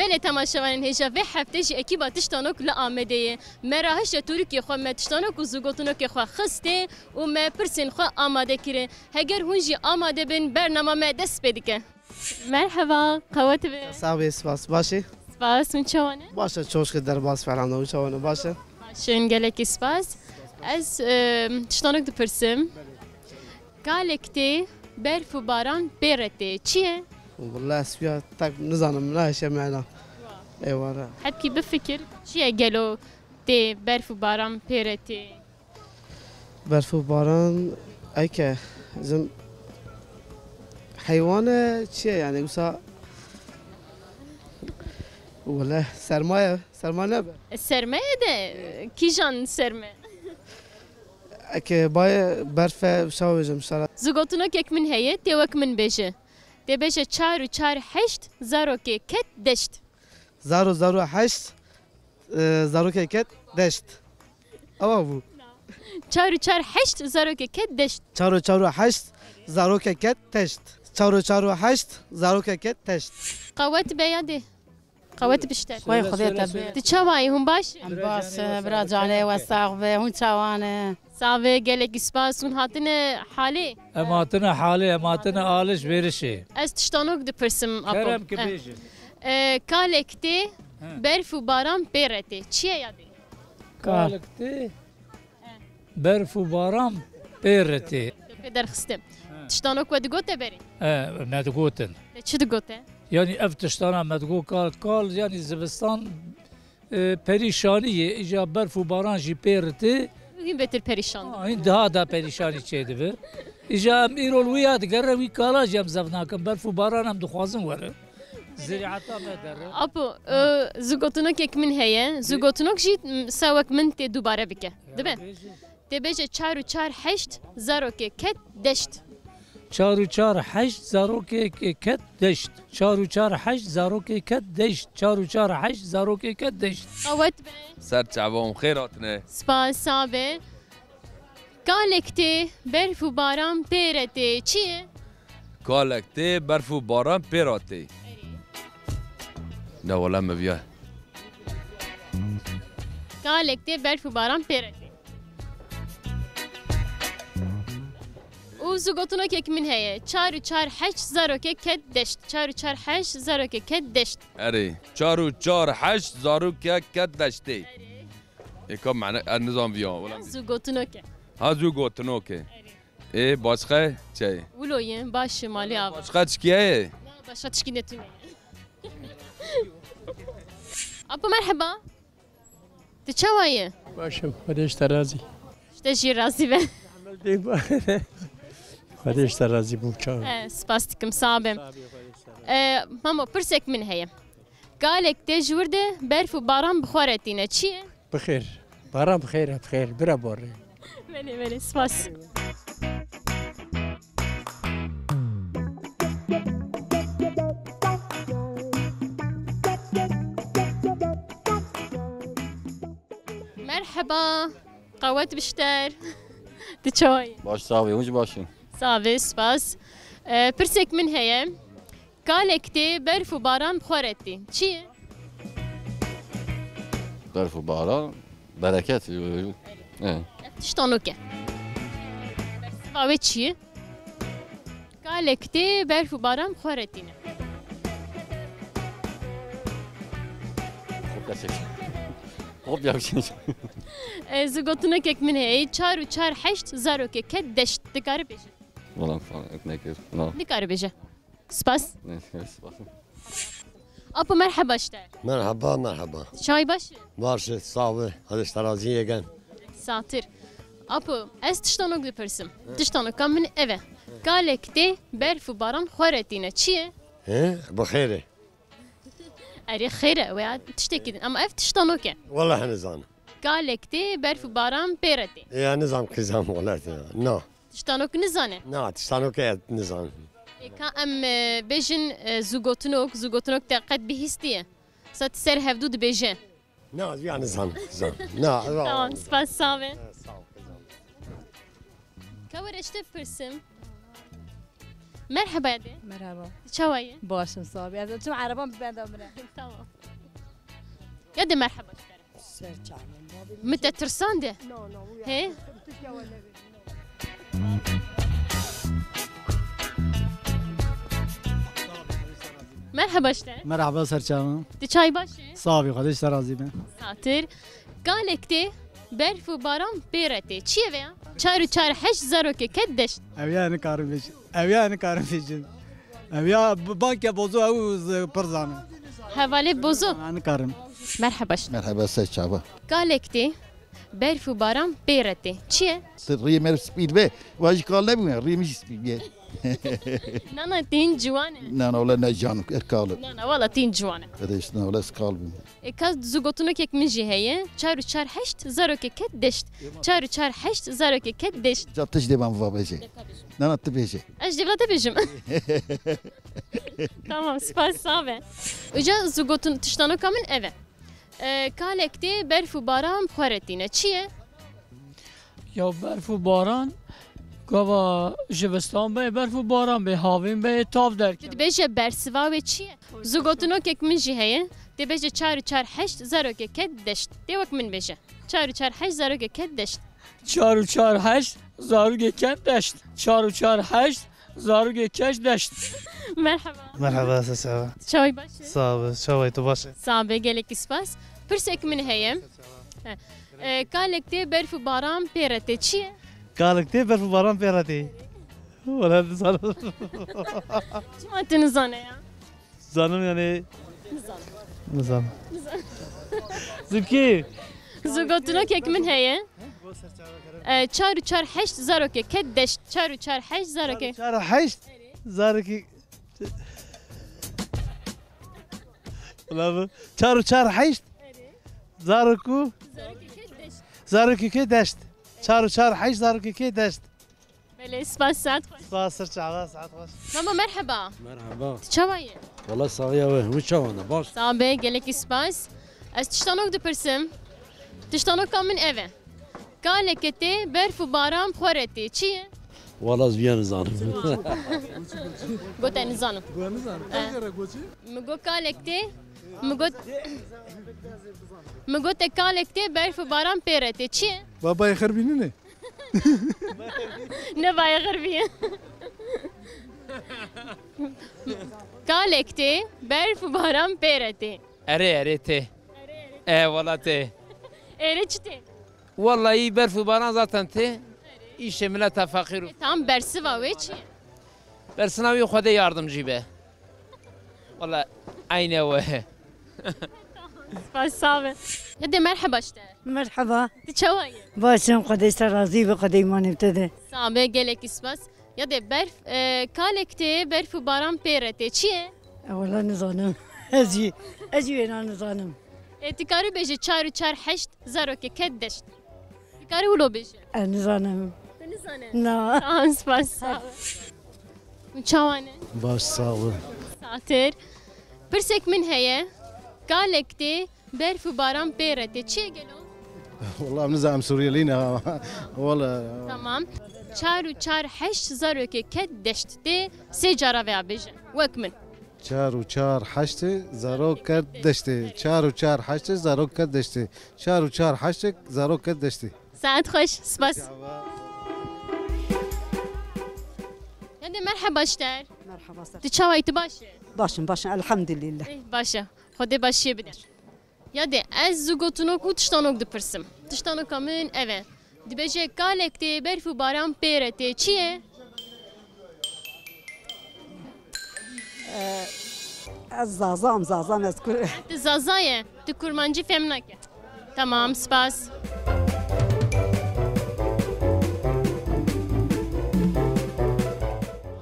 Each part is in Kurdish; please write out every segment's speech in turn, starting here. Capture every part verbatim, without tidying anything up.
Gelê temaşevanên hêja vê heftê jî ekîba Tiştanok li Amedê ye. Me rahişte tûrikê xwe, me tiştanok û zûgotinokê xwe xistê û me pirsên xwe amade kirin. Heger hûn jî amade bin, bernama me dest pê dike. Merheba, qewet be. Sax bê, spas. Baş î? Spas, hûn çawa ne? Baş e, çoşke derbas falan da, hûn çawa ne? Baş e? Baş in, gelekî spas. Ez, e, tiştanok dipirsim. Kalek tê, berf û baran pê re tê. Çi ye? Wele ez ya tek nizanim, ne hişe mena. Eyvallah. Hepkî bifikir, çi ye gelo tê, berf û baran pê re tê? Berf û baran, eke, zim, heywan e, çi ye yani, wisa, wele sermaye, serma nebe. Sermaye de, kîjan serme? Eke baye berfe, şawe bêjim, şara. Zûgotinokek min heye, tê wek min bêje. Tê bêje çar û çar heşt, zarokê ket deşt. Zaro, zaro heşt, e, zarokê ket deşt. Ewa bû. Çar û çar heşt, zarokê ket deşt. Çar û çar û heşt, zarokê ket deşt. Çar û çar û heşt, zarokê ket deşt. Qewet be ya dê. Qewet bişter. Xwê Xwedê te bi. Tu çawa yî, hûn baş? Em baş, bira canê we sax be, hûn çawa ne? Sax be, gelekî spas, hûn hatine halê? Em hatine halê, em hatine alişverişê. Ez tiştanok dipirsim, apo. Kerem ki bêjin. E, kalek tê, He. berf û baran pê re tê. Çi ye ya dê? Kalek tê, berf û baran pê re tê. Pê derxistim. He. Tiştanok we digote berê? E, me digotin. Te çi digote? Yanî ev tiştana me digot kal, kal, yanî zivistan, e, perîşanî ye, îca berf û baran jî pê re tê. Hîn bêtir perîşan dibe. Ha, hîn daha da perîşanî çêdibe. Îca em îro li wî ya digere, wî kala jî em zef nakin. Berf û baran em dixwazin were. Zirîeta me derre. Apo, e, zûgotinokek min heye. Zûgotinok jî, m, sewek min tê dubare bike. Dibe? Tê bêje çar û çar heşt, zarokê ket deşt. Çar û çar heşt, zarokê ke-, ket deşt. Çar û çar heşt, zarokê ket deşt. Çar û çar heşt, zarokê ket deşt. Qewet be. Ser çavan xêr hatine. Spas, sax be. Kalek tê, berf û baran pê re tê. Çi ye? Kalek tê, berf û baran pê re tê. Ne wele me viya. Kalek tê, berf û baran pê re tê. Û zûgotinokek min heye. Çar û çar heşt, zarokê ket deşt. Çar û çar heşt, zarokê ket deşt. Erê, çar û çar heşt, zarokê ket deştê. Ê ka mane, ez nizam viya, wela. Zûgotinoke. Ha, zûgotinoke. Ê, başqa çi ye? Wilo ye, baş e, malê ava. Başqa çi ye? Na, başqa tişkî ne tune ye. Apo, merheba. Tu çawa ye? Baş im, Xwedê ji te razî. Ji te jî razî be. Xwedê ji te razî bû, çawa. E, spas dikim, sax be. Sax be, Xwedê ji te razî. E, Mamo, pirsek min heye. Kalek tê ji wir de berf û baran bi xwe re tîne. Çi ye? Bi xêr. Baran bi xêr e, bi xêr. Bira borê. Belê, belê, spas. Merheba. Qewet bişter. Tu çawa yî? Baş, sax bî. Hûn jî baş in. Sax bî, spas. E, pirsek min heye. Kalek tê berf û baran bi xwe re tê. Çi ye? Berf û baran, bereket. E. Ev tişta nûke. Bersiva wê çi ye? Kalek tê berf û baran bi xwe re tîne. Kopya çek. Kopya bir şey. E, zûgotinokek min heye. Çar û çar heşt zarokê ket deşt. Dikare bêje? Wala fa-, nekir. Na. Dikare bêje. Spas. Ne, spas. Apo, merheba ji te. Merheba, merheba. Çay baş? Baş, sax be. Hadi ji te razî yegen. Satir. Apo, ez tiştanok dipirsim. Tiştanoka min ev e. Kalek tê berf û baran xwe re tîne. Çi ye? He? Bi xêr e. Erê, xêr e, weya tiştekî din. Ama ev tiştanok e. Wala nizanim. Kalek tê berf û baran pê re tê. Ya nizam qîzam wala tê. Na. Tiştanok nizane? Na, tiştanok e nizam. Ê, ka em, e, bêjin, e, zûgotinok, zûgotinok te qet bihîstiye? Sa ti ser hevdû dibêje? Na, ya nizam, nizam. Na, tamam, spas, sax be. Sağ ol, kızım. Ka were ji te bipirsim. Merheba yadê. Merhaba. Çawa yî? Baş im, sağ ol. Ez çim ereban bi benda min e. Tamam. Yadê merheba. Ser çavan. Min te tirsandê. No, no. He? Merheba ji te. Merhaba, ser çavan. Tu çawa yî, baş î? Sağ ol, Xwedê ji te razî be. Satir. Kalek tê, berf û baran pê re tê. Çi ye vêya? Çar û çar heşt zarokê ket deşt. Ev ya nikarim bêjim. Ev ya nikarim bêjim. Ev ya b-, banke bozo ew z-, pir zane. Hevalê bozo. Ha, nikarim. Merheba ji te. Merheba, ser çava. Kalek tê, berf û baran pê re tê. Çi ye? Riyê me spî be, va jî kal nebûye, riyê min jî spî be. Na, na, tîn ciwan e. Na, na, wala ne canım, er kal e. Na, na, wala tîn ciwan e. Kardeş, na, wala ez kal bûm. E, ka zû gotinokek min jî heye, çar û çar heşt zarokê ket deşt. Çar û çar heşt zarokê ket deşt. Ca tişt dê ban va bêje. Na, na, tu bêje. Ez jî dê vila te bêjim. Tamam, spas, sağ be. Uca zû gotin tiştanoka min ev e. E, kalek tê berf û baran bi xwe re tîne. Çi ye? Ya berf û baran, gava jivistan be, berf û baran be, havîn be, tav derkeve. Tu dibêje bersiva wê çi ye? Zû gotinokek min jî heye. Dibêje çar û çar heşt zarokê ket deşt. Dê wek min bêje. Çar û çar heşt zarokê ket deşt. Çar û çar heşt zarokê ket deşt. Çar û çar heşt zarokê ket deşt. Merhaba. Merhaba, ser çava. Çawa yî, baş î? Sağ ol, çawa yî, tu baş î? Sağ be, gelek spas. Pirsek min heye. He. E, kalek tê berf û baran pê re tê. Çi ye? Kalek tê berf û baran pê re tê. Wala nizanim. Çima tu nizane ya? Zanim yani. Nizanim. Nizanim. Nizanim. Zikî. Zû gotinokek min heye. E, çar û çar heşt zarokê ket deşt. Çar û çar heşt zarokê. Çar û heşt zarokê. Ulan bu. Çar û çar heşt. Zarokû. Zarokê ket deşt. Zarokê ket deşt. Çar û çar heşt zarokê ket deşt. Belê, spas, saet xweş. Spas, ser çava, saet xweş. Mama, merheba. Merheba. Tu çawa yî? Wala saxiya we, hûn çawa ne? Baş. Sağ be, gelekî spas. Ez tiştanok dipirsim. Tiştanoka min ev e. Kaleke tê, berf û baran bi xwe re tê. Çi ye? Wala ez viya nizanim. Gote nizanim. Gote nizanim. Eh. Min got kalek tê, min got, min gote kalek tê, berf û baran pê re tê. Çi ye? Babayê xerbî nîne. Ne bayê xerbî. Kalek tê, berf û baran pê re tê. Erê, erê tê. E, wala tê. Erê çi tê? Wallahî berf û baran zaten tê. Îşê mileta feqîr û... E, tam bersiva wê çi ye? Bersina wî Xwedê yardimcî be. Wala eyne we. Spas, sağ be. Yadê merheba ji te. Merheba. Tu çawa yî? Baş im, Xwedê ser razî be, Xwedê îmanê bi te de. Sağ be, gelekî spas. Yadê berf, e, kalek tê, berf û baran pê re tê. Çi ye? E, wala nizanim. Ez jî, ez jî wêna nizanim. E, tu karî bêjî çar û çar heşt zarokê ket deşt. Tu karî wilo bêjî? E, nizanim. Tu nizane? Na. Tamam, spas, sağ ol. Çawa ne? Baş, sağ ol. Satir. Pirsek min heye. Kalek tê, berf û baran pê re tê. Çi ye gelo? Wala em nizanim, Suriyelî ne ha. Wala. Tamam. Çar û çar heşt zarokê ket deşt. Dê sê cara veya bêje. Wek min. Çar û çar heştê zarok ket deştê. Çar û çar heştê zarok ket deştê. Çar û çar heştê zarok ket deştê. Saet xweş, spas. Yadê merheba ji te. Merheba ser. Tu çawa yî, tu baş î? Baş im, baş im, elhamdülillah. Eh, baş e. Xwedê başiyê bide. Yadê, ez zû gotinok û tiştanok dipirsim. Tiştanoka min ev e. Dibêje, kalek tê, berf û baran pê re tê. Çi ye? Ee, ez Zaza im, Zaza im, ez kur- Tu Zaza ye, tu kurmancî fêm nake. Tamam, spas.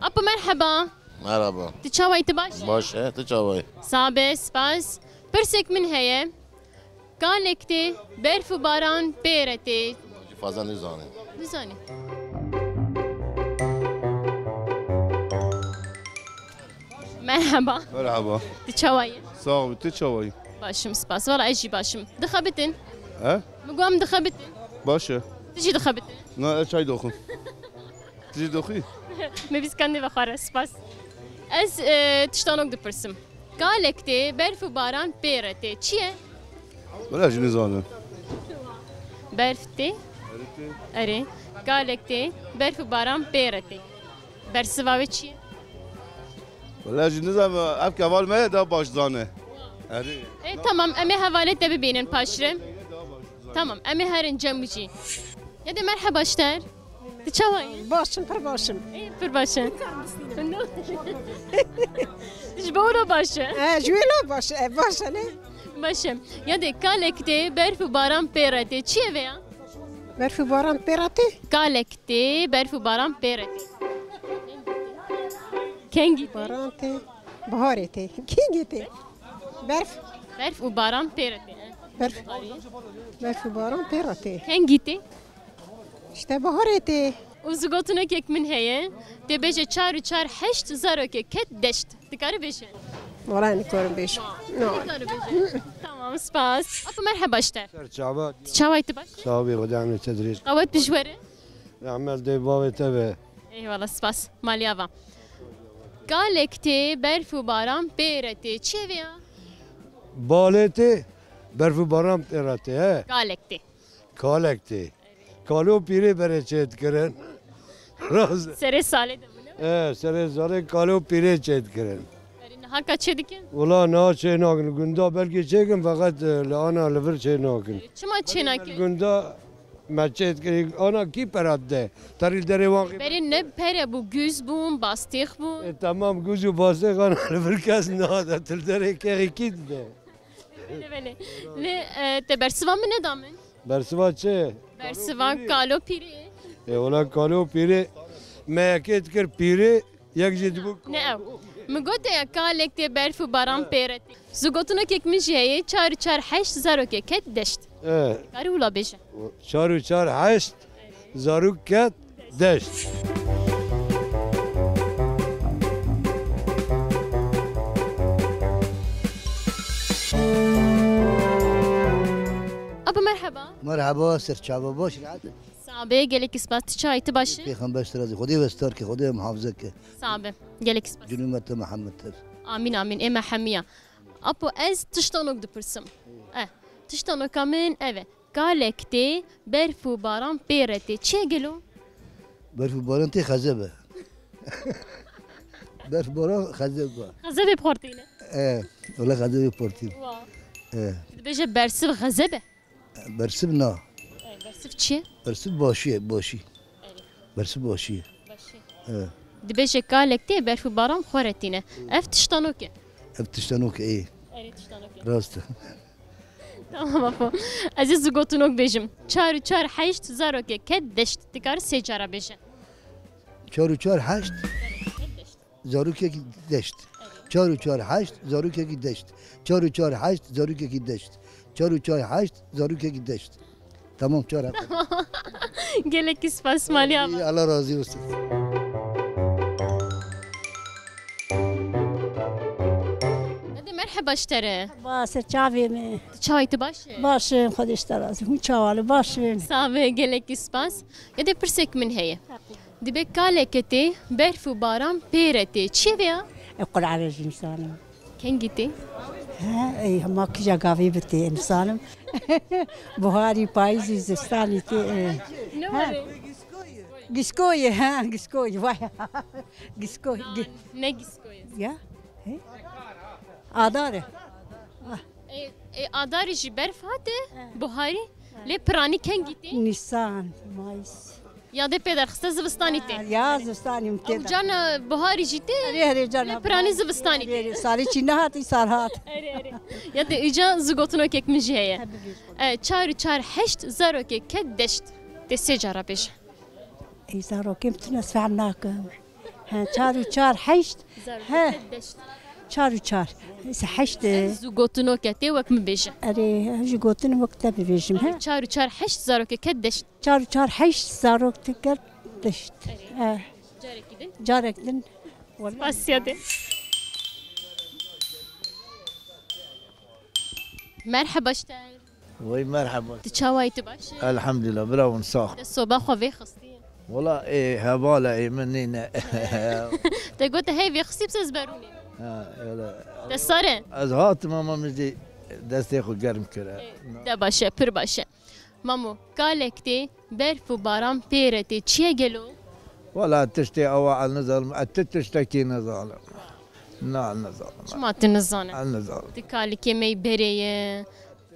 Apo, merheba. Merhaba. Tu çawa yî, tu baş î? Baş e, tu çawa yî? Sağ be, spas. Pirsek min heye. Kalek tê, berf û baran pê re tê. Fazla nizanim. Nizanî. Merhaba. Merhaba. Tu çawa yî? Sağ ol, tu çawa yî? Baş im, spas. Wala ez jî baş im. Dixebitin? He? Min got em dixebitin. Baş e. Tu jî dixebitin? Na, ez çay doxim. Tu jî doxî? Me bîskandî vexware, spas. Ez, e, tiştanok dipirsim. Kalek tê, berf û baran pê re tê. Çi ye? Wela jî nizanim. Berf tê. Erê. Kalek tê, berf û baran pê re tê. Bersiva wê çi ye? Wela jî nizanim, ev keval me ye, daha baş zane. Erê. E, tamam, em ê hevalê te bibînin paşre. Tamam, em ê herin cem jî. Ya de merheba ji te. Tu çawa yî? Baş im, pir baş im. Ê, pir baş e. Ji bo wilo baş e. E, ji wilo baş e, baş e, ne? Baş e. Ya de kalek tê, berf û baran pê re tê. Çi ye vê ya? Berf û baran pê re tê? Kalek tê, berf û baran pê re tê. Kengî tê? Baran tê, baharê tê. Kengî tê? Berf. Berf û baran pê re tê. Berf. Berf û baran pê re tê. Kengî tê? İşte baharê tê. Û zigotinekek min heye. Tê bêje çar û çar heşt zarokê ket deşt. Dikarî bêje? Wala nikarim bêjim. No. Dikarî bêje. Tamam, spas. Apo merheba ji te. Ser çava. Tu çawa yî, tu baş? Sağ ol, Xwedê emrê te dirêj. Qewet bi ji we re. Rehmet dê bavê te be. Eyvallah, spas. Maliya va. Kalek tê, berf û baran pê re tê. Çi ye vê ya? Balê tê, berf û baran pê re tê, he? Kalek tê. Kalek tê. Kalo pîrê berê çêdikirin. Rast. Serê salê de bûne. E, serê salê kalo pîrê çêdikirin. Berî niha ka çêdikin? Wala niha çênakin. Gunda belkî çêkin, feqet, e, li ana li vir çênakin. Çima çênakin? Gunda me çêdikirin. Ana kî pera dide? Terî derê wan. Berê ne pere bû, guz bûn, bastêx bûn. E, temam, guz û bastêx ana li vir kes nade. Til derê kexê kî dide? Belê, belê. Lê, e, te bersiva min neda min? Bersiva çi? Bersiva kalo pîrê. E, wala kalo pîrê me yekê dikir pîrê, yek jî dibû. Ne ew. Min gote ya kalek tê berf û baran pê re tê. Zigotinokek min jî heye, çar û çar heşt zarokê ket deşt. E. Karî wila bêje. Çar û çar heşt zarok ket deşt. Apo merheba. Merheba, ser çava baş, rahat. Sabe, gelekî spas, tu çawa yî, tu baş î? Pêxember sira zî, Xwedê we star ke, Xwedê we muhafize ke. Sabe, gelekî spas. Cil ûmeta Mihemed tev. Amîn, amîn, ê me hemiya. Apo ez tiştanok dipirsim. Eh, tiştanoka min ev e. Kalek tê, berf û baran pê re tê. Çi ye gelo? Berf û baran tê, xezeb e. Berf baran xezeb e. Xezebê bi xwe re tîne? E, wele xezebê bi xwe re tîne. Wa. E. Dibêje bersiv xezeb e? Bersiv na. E, bersiv çi ye? Bersiv başî ye, başî. Erê. Bersiv başî ye. Başî. E. Dibêje kalek tê, berf û baran bi xwe re tîne. Ev tiştanok e. Ev tiştanok e, ê. Erê, tiştanok e. Rast e. Tamam, apo. Ez ê zigotinok bêjim. Çar û çar heşt zarokê ket deşt. Dikarî sê cara bêje. Çar û çar heşt zarokekî deşt. Çar û çar heşt zarokekî deşt. Çar û çar heşt zarokekî deşt. Çar û çar heşt zarokekî deşt. Tamam, çar. Gelekî spas, Maliya. Allah razî olsun. Hadi merheba ji te re. Ba, ser çavê me. Tu çawa yî, tu baş î? Baş im, Xwedê ji te razî. Hûn çawa li, baş im. Sabe, gelekî spas. Êdî pirsek min heye. Dibê kaleke tê, berf û baran pê re tê. Çi ye vê ya? E, Qur'an re jî nizanim. Kengî tê? He, ey, hema kîja gavê bi tê, nizanim. Buharî, payîzî, zistanî tê, e. Ne were? Giskoyê, ha, giskoyê, vay. Giskoyê, gi- Ne giskoyê? Ya, he? Adar e. E, e, adarî jî berf hate, buharî, lê piranî kengî tê? Nîsan, Mayîs. Ya dê pê derxiste zivistanî tê? Ya, zivistanî min tê. Ew cana buharî jî tê? Erê, erê, cana lê piranî buharî zivistanî tê. Erê, erê, salê çî nehat, îsal hat. Erê, erê. Ya dê îca zigotinokek min jî heye. He, bibêje. E, çar û çar heşt zarokê ket deşt. Tê sê cara bêje. Ey zarokê min tune, ez fehm nakim. He, çar û çar heşt. Zarokê ket deşt. Çar û çar. Heşt. Ev zigotinok e, tê wek min bêje. Erê, ji gotin wek te bibêjim, he? Çar û çar heşt zarokê ket deşt. Çar û çar heşt zarok te ket deşt. Erê. He. Carekî din? Carek din. Spasiya te. Merheba ji te. Wey merheba. Tu çawa yî, tu baş î? Elhamdülillah, bira hûn sax. Te soba xwe vê xistî? Wala ê hevala ê min nîne. Te got te heyvê xisî bi se ez berûnê. Ha, öyle. Te sar e? Ez hatim ama min jî destê xwe germ kire. De baş e, pir baş e. Mamo, kalek tê, berf û baran pê re tê. Çi ye gelo? Wala tiştê awa ez nizanim, ez ti tiştekî nizanim. Na, ez nizanim. Çima tu nizane? Ez nizanim. Tu kalikê me yî berê ye.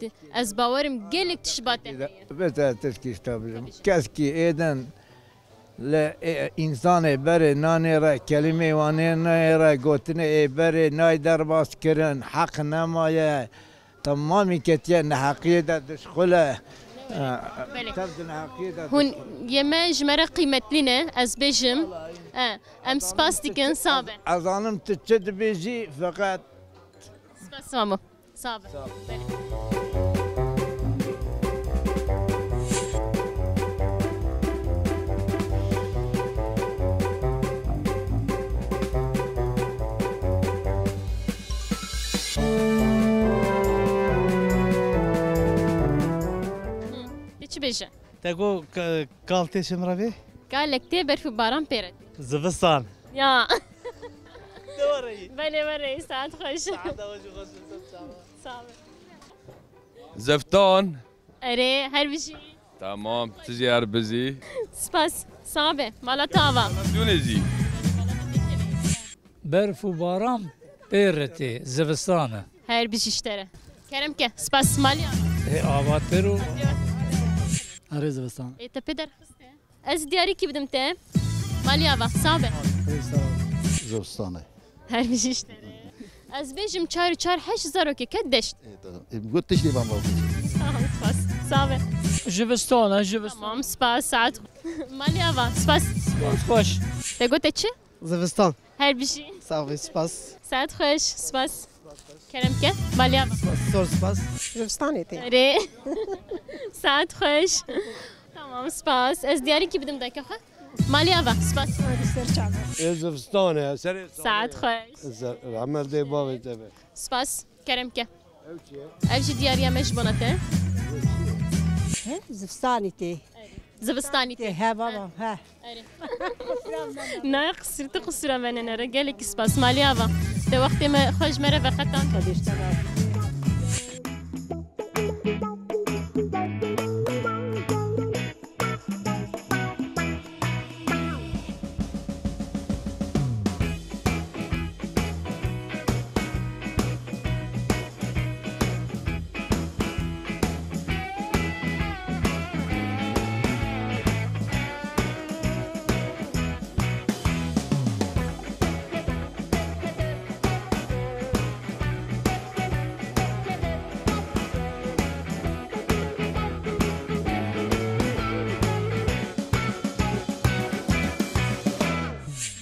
Tu, ez bawerim gelek tişt ba te heye. Bes ez tişkî ji te bijim. Keskî êdin li ê-, însanê berê nanê re, kelîmê wanê nayê re, gotinê ê berê nayê derbas kirin, heq nemaye. Temamî ketiye neheqiyê de dişxule. Belê. Tev di neheqiyê de Hûn dişxule. Yê me ji me re qîmetlî ne, ez bêjim. E, em spas dikin, sağ be. Ez zanim tu çi dibêjî, feqet Spas, Mamo. Sağ be. Sağ ol. Belê. Hı, tu çi bêje? Te got ka-, kal tê çi min re bê? Kalek tê berf û baran pê re tê. Zivistan. Ya. Ne were yî? Belê were yî, saet xweş. Saeta we jî xweş be, sağ ol. Sağ ol. Ziftan. Erê, her bijî. Tamam, tu jî her bijî. Spas, sağ be. Mala te ava. Dûnê jî. Berf û baran pê re tê, zivistan e. Her bijî ji te re. Kerem ke, spas, malî ava. Ê, ava te ro. Erê zivistan. Ê, te pê derxiste. Ez diyarîkî bidim te. Malî ava, sağ be. Ê, sağ ol. Zivistan e. Her bijî ji te re. Ez bêjim çar û çar heşt zarokê ket deşt. Ê, tamam. Ê, got tiştê ban bavê. Tamam, spas. Sağ be. Zivistan e, zivistan. Tamam, spas, saet. Malî ava, spas. Spas, xweş. Te gote çi? Zivistan. Her bijî. Sağ ol, spas. Saet xweş, spas. Kerem ke, malî ava. Spas, zor spas. Zivistanê tê. Erê. Saet xweş. Tamam, spas. Ez diyarîkî bidim dayika xwe. Malî ava, spas. Hadi ser çava. Ê zivistan e, serê Saet xweş. Zer-, rehmet dê bavê te be. Spas, kerem ke. Ev çi ye? Ev jî diyariya me ji bona te. He, zivistanê tê. Zivistanê tê. Tê, he, baba, he. Erê. Nayê qisir, tu qisira me nenere. Gelekî spas. Malî ava. Te wextê me xwe ji me re veqetand. Xwedê ji te razî.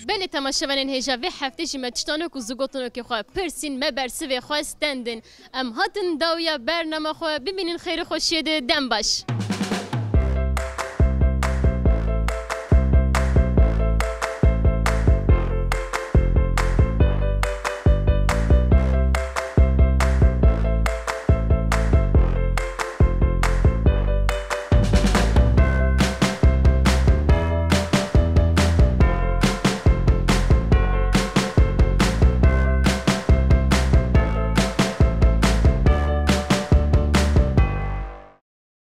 Belê temaşevanên hêja, vê heftê jî me tiştan wekû zigotinokê xwe pirsîn, me bersivê xwe stendin. Em hatin dawiya bernama xwe, bimînin xêr û xweşiyê de, dem baş.